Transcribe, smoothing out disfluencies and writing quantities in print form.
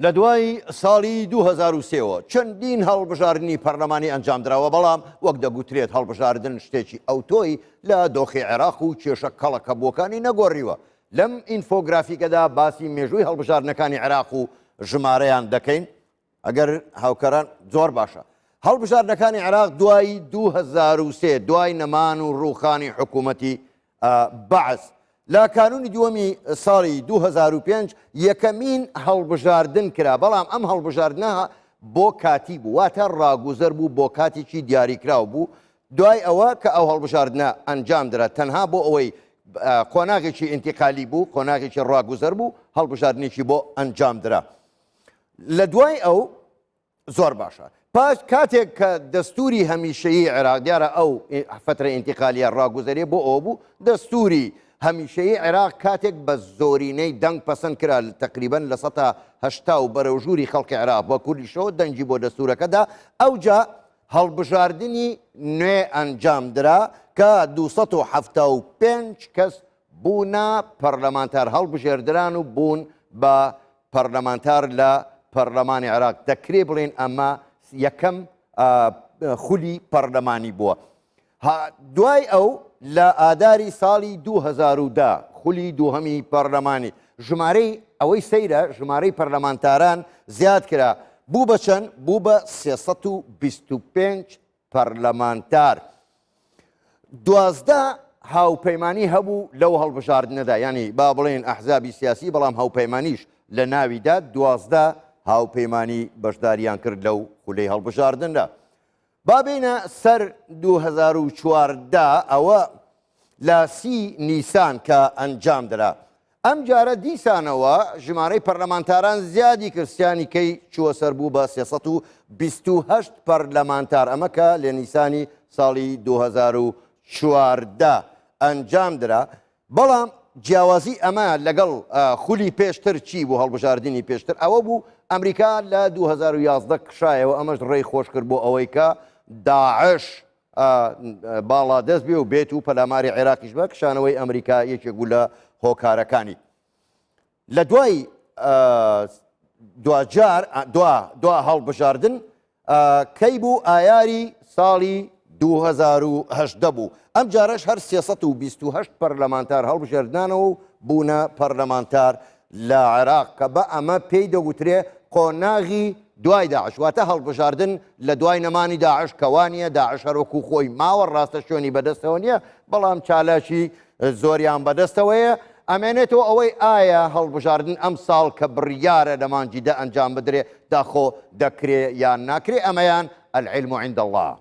لە دوای ساڵی 2003 وە چەندین هەڵبژاردنی پەرلەمانی ئەنجامدراوە، بەڵام وەک دەگوترێت هەڵبژاردن شتێکی ئەوتۆی لە دۆخی عێراق و کێشە کەڵەکەبووەکانی نەگۆڕیوە. لەم ئینفۆگرافیکەدا باسی مێژووی هەڵبژاردنەکانی عێراق و ژمارەیان دەکەین. ئەگەر هاوکاران زۆر باشە. هەڵبژاردنەکانی عێراق دوای 2003 دوای نەمان و ڕووخانی حکوومەتی بەعس لە کانوونی دووەمی ساڵی 2005 یەکەمین هەڵبژاردن کرا، بەڵام ئەم هەڵبژاردنە بۆ کاتی بوو، واتە ڕاگوزەر بوو بۆ کاتێکی دیاریکراو بوو. دوای ئەوە کە ئەو هەڵبژاردنە ئەنجام درا تەنها بۆ ئەوەی قۆناغێکی ئینتیقالی بوو، قۆناغێکی ڕاگوزەر بوو، هەڵبژاردنێکی بۆ ئەنجام درا. لە دوای ئەو زۆر باشە پاش کاتێک کە دەستوری هەمیشەیی عێراق دیارە ئەو فترە ئینتیقالیە ڕاگوزەرێ بۆ ئەوە بوو دەستوری هەمیشەیی عێراق کاتێک بە زۆرینەی دەنگ پەسەند کرا تقریبا 80% و بەرەو ژووری خەڵکی عێراق بە کوردیشەوە دەنگی بۆ دەستورەکەدا ئەوجا هەڵبژاردنی نوێ ئەنجام درا کە 275 کەس بوونە پەرلەمانتار هەڵبژێردران و بوون بە پەرلەمانتار لە پەرلەمانی عێراق، دەکرێ بڵێین ئەمە یەکەم خولی پەرلەمانی بووە. دوای ئەو لە ئاداری ساڵی 2010 خولی دووهەمی پەرلەمانی ژمارەی ئەوەی سەیرە ژمارەی پەرلەمانتاران زیاد کرا بوو بە چەند؟ بوو بە 325 پەرلەمانتار. 12 هاوپەیمانی هەبوو لەو هەڵبژاردنەدا، یانی با بڵێین ئەحزابی سیاسی، بەڵام هاوپەیمانیش لە ناویدا 12 هاوپەیمانی بەشداریان کرد لەو خولەی هەڵبژاردندا. با بێینە سەر 2014 ئەوە لە سی نیسان کە ئەنجام درا. ئەم جارە دیسانەوە ژمارەی پەرلەمانتاران زیادی کرد، سیانی کەی چووە سەر بوو بە 328 پەرلەمانتار، ئەمە کە لە نیسانی ساڵی 2014 ئەنجام درا. بەڵام جیاوازی ئەمە لەگەڵ خولی پێشتر چی بوو، هەڵبژاردنی پێشتر ئەوە بوو ئەمریکا لە 2011 کشایەوە، ئەمەش ڕێی خۆش کرد بۆ ئەوەی کە داعش باڵادەست بێ و بێت و پەلاماری عێراقیش بە کشانەوەی ئەمریکا یەکێک بوو لە هۆکارەکانی. لە دوای دواجار دوا دوا هەڵبژاردن کەی بوو ئایاری ساڵی 2010 بوو ئەم جارەش هەر 328 پەرلەمانتار هەڵبژێردنانەوە و بوونە پەرلەمانتار لە عێراق کە بە ئەمە پێی دەگوترێ قۆناغی دوای داعش واتە هەڵبژاردن لە دوای نەمانی داعش کە وانیە داعش هەروەکو خۆی ماوە ڕاستە شوێنی بەدەستەوە نییە بەڵام چالاکی زۆریان بەدەستەوەیە ئەمێنێتەوە ئەوەی ئایا هەڵبژاردن ئەم ساڵ کە بڕیارە لە مانگی دە ئەنجام بدرێ داخۆ دەکرێ یان ناکرێ ئەمەیان العلم عند الله.